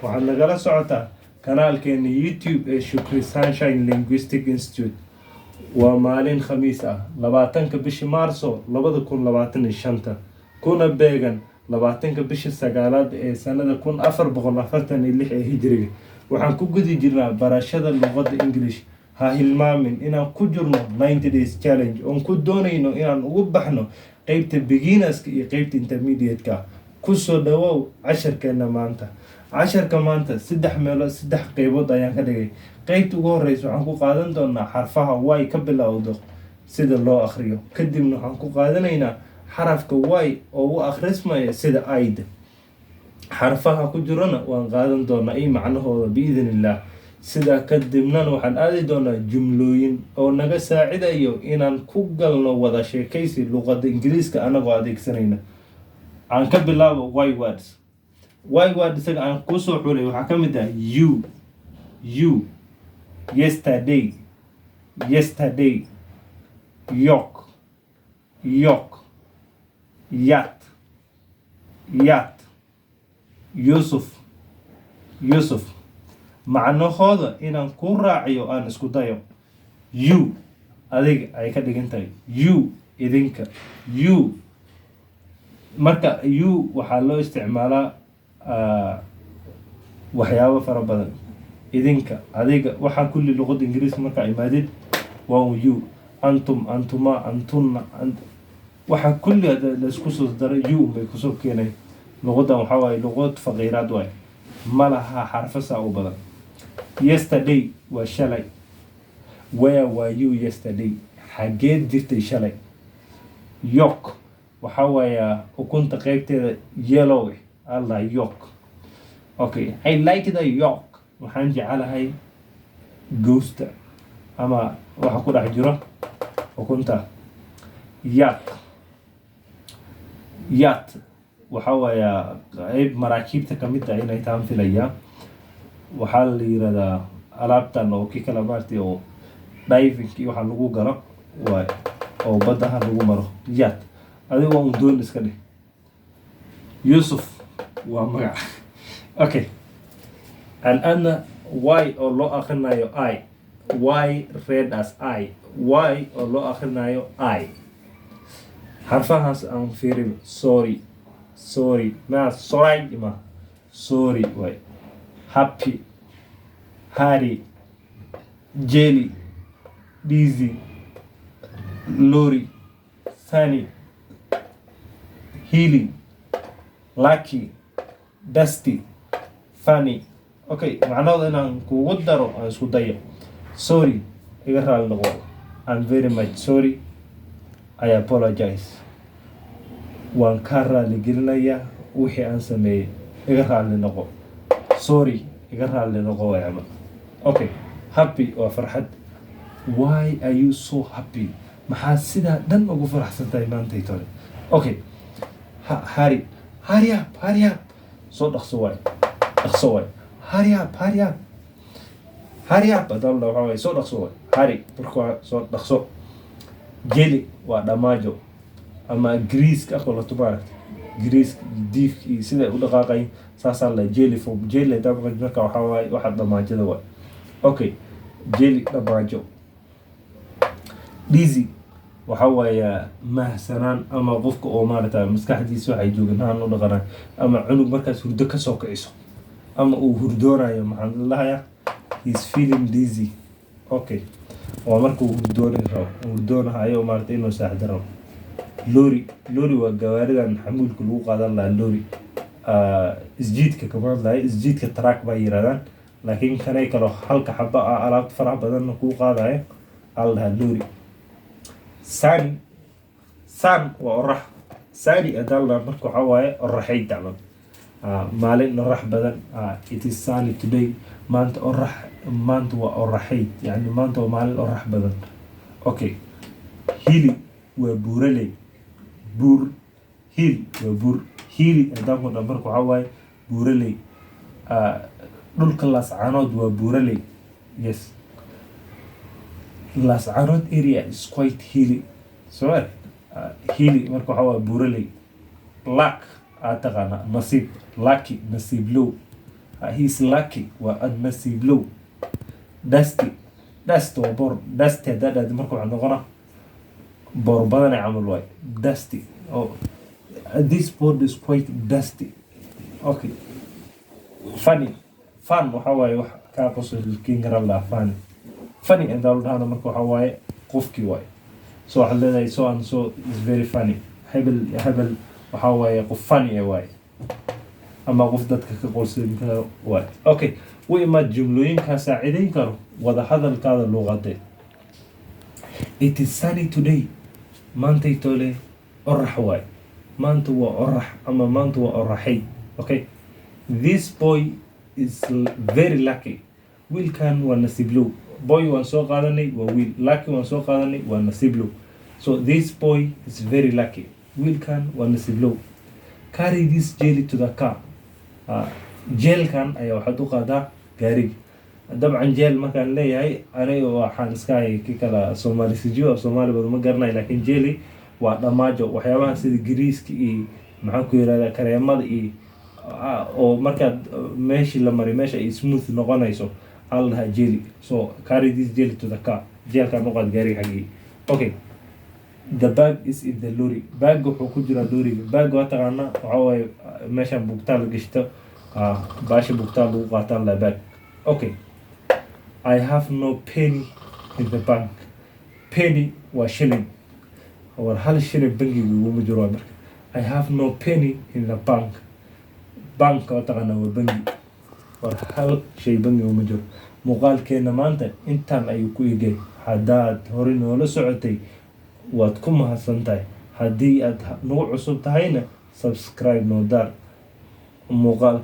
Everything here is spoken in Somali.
Waxaad nagala socotaa kanaalkeena YouTube ee Shukri Sunshine Linguistic Institute. Waa maalin Khamiis ah, 20-ka bisha Maarso 2025, kuna beegan 20-ka bisha sagaalaad ee sanada 1446 ee Hijriga. Waxaan ku guda jirnaa barashada luqadda English. Ha hilmaamin inaan ku jirno 90 days challenge oon ku doonayno inaan ugu baxno qeybta beginnerska iyo qeybta intermediate-ka. Kusoo dhawow casharkeena maanta. Casharka maanta saddex meelood, saddex qeybood ayaan ka dhigay. Qeybta ugu horeysa waxaan ku qaadan doonaa xarfaha Y ka bilowdo sida loo akhriyo. Kadibna waxaan ku qaadanaynaa xarafka Y oo u akhrismaya sida aid. Xarfaha ku jirana waan qaadan doonaa iyo macnahooda, biidn Illaah. Sidaa kadibnana waxaan aadi doonaa jumlooyin oo naga saacidayo inaan ku galno wada sheekaysi luqadda Ingiriiska anagoo adeegsanayna. Aan ka bilaabo Y words. Y word isaga aan kusoo xulay waxaa ka mid ah you, you, yesterday, yesterday, yolk, yolk, yacht, yacht, Yusuf, Yusuf. Macnahooda inaan ku raaciyo aan isku dayo. You, adiga ay ka dhigan tahay. You, idinka. You marka, you waxaa loo isticmaalaa waxyaabo fara badan: idinka, adiga, waxaa kulli. Luqadda Ingiriiska markaa imaadid waa un you. Antum, antuma, antunna, waxaa kulli laisku soo daray you bay kusoo keenay. Luqaddan waxaa waaye luqad faqiiraad waay, ma laha xarfo saa u badan. Yesterday waa shalay. Where were you yesterday? Xageed jirtay shalay? Yolk waxaa waaya ukunta qeybteeda yellow alla, yolk. Okay, I like the yolk. Waxaan jecelahay goosta ama waxa ku dhex jiro ukunta. Yacht, yacht waxa waaya qeyb maraakiibta kamid ah inay taan filayaa. Waxaa la yirahdaa alaabtan oo kii kale maaragtay oo diving iyo waxa lagu galo waay, oo baddaha lagu maro. Yacht adiga waa un doon iska dheh. Yusuf waa magac. Okay, and adna Y oo loo akhrinayo I. Y read as I. Y oo loo akhrinayo I. Xarfahaas aan fiirin. Sorry, sorry, ma sorry, ma sorry waay. Happy, hurry, jelly, dizzy, lorry, sunny, hilly, lucky, dusty, funny. Okay, macnahooda inaan kugu daro aan isku dayo. Sorry, iga raali noqo. I'm very much sorry. I apologize. Waan kaa raali gelinayaa wixii aan sameeyey, iga raali noqo. Sorry, iga raali noqo waay camal. Okay, happy waa farxad. Why are you so happy? Maxaa sidaa dhan ugu faraxsan tahay maantay tole? Okay, hurry, hurry up, hurry up, soo dhaqso waay, dhaqso waay. Hurry up, hurry up, hurry up haddaan la waxaa waay soo dhaqso waay. Hurry marka waa soo dhaqso. Jelly waa dhamaajo ama greaska aqolato, maaragta, greaska iyo diifka iyo siday u dhaqaaqayin saasaa la jelly form. Jelly hadaa maqashid marka waxaa waaye waxa dhamaajada waay. Okay, jelly, dhamaajo. Dizzy waxa waaye mahsanaan ama qofka oo maaragta maskaxdiisa waxay joogan haan u dhaqanaan, ama cunug markaas hurdo kasoo kiciso ama uu hurdoonayo, maxaan la dhahayaa? He's feeling dizzy. Okay, waa marka uu hurdooni rabo, hurdoonahayo, maarata, inuu saaxdo rabo. Lorry, lorry waa gawaaridan xamuulka lagu qaadan lahaa. Lorry isjiidka kama hadlayo, isjiidka truck baa yirahdaan, laakiin kanay kaloo halka xaba ah alaabta faraha badanna kuu qaadayo aa la dhahaa lorry. Sunny, sun waa orax. Sunny hadaa la dhahaa marka waxaa waaye oraxayd camal, maalin orax badan. It is sunny today. Maanta orax, maanta waa oraxayd, yani maanta waa maalin orax badan. Okay, hilly waa buuraley, buur. Hill waa buur. Hilly haddaan ku dhaho marka waxaa waaye buuraley. Dhulka Laascaanood waa buuraley. Yes, Laascaanood area is quite hilly. Soo ma hilly marka waxaa waaye buuraley. Luck aad taqaanaa, nasiib. Lucky, nasiib low. He is lucky, waa nasiiblow. Dusty, dust waa boor. Dusty haddaa dhahdi marka waxaa noqona boor badane camal waay. Dusty, oh, this board is quite dusty. Okay, funny. Fun waxa waaye wax kaa qosolkiin kara la funny. Funny intaa la dhahana marka waxa waaye qofkii waaye. So waxaad leedahay, "So and so is very funny." Hebel hebel waxa waaye qof funny eh waaye ama qof dadka ka qoslin karo waaye. Okay, u imaad jumlooyinkaa saacidayn karo wada hadalkaada luuqadeed. It is sunny today. Maantay tole orax waay. Maanta waa orax ama maanta waa oraxay. Okay, this boy is very lucky. Wiilkan waa nasiiblow. Boy waan soo qaadanay, waa wiil. Lucky waan soo qaadanay, waa nasiiblow. So this boy is very lucky. Wiilkan waa nasiiblow. Carry this jelly to the car. Jeelkan ayaa waxaad u qaadaa gaariga. Dabcan jeel markaan leeyahay, aniga waxaan iska hay ki kala Soomaali sijiyo, af Soomaali badan ma garanayo, laakiin jelly waa dhamaajo, waxyaabaha sida giriiska iyo, maxaan ku yirahdaa, kareemada iyo oo markaad meeshii la maray meesha ay smooth noqonayso aa la dhahaa jelly. So carry this jelly to the car, jeelkaan u qaad gaariga xaggii. Okay, the bag is in the lorry. Bag wuxuu ku jiraa lorryga. Bag waa taqaanaa, waxaa waaye meeshaan bugtaa la gashto, baasha bugtaa lagu qaataan la bag. Okay, I have no penny in the bank. Penny waa shilling. War hal shilling bangiga uguma jiro waay. Marka I have no penny in the bank. Bank waa taqaanaa, waa bangi. War hal shay bangi uma jiro. Muuqaalkeena maanta intaan ayuu ku egay. Haddaad hore noola socotay, waad ku mahadsan tahay. Haddii aad nagu cusub tahayna, subscribe noo daar muuqaal.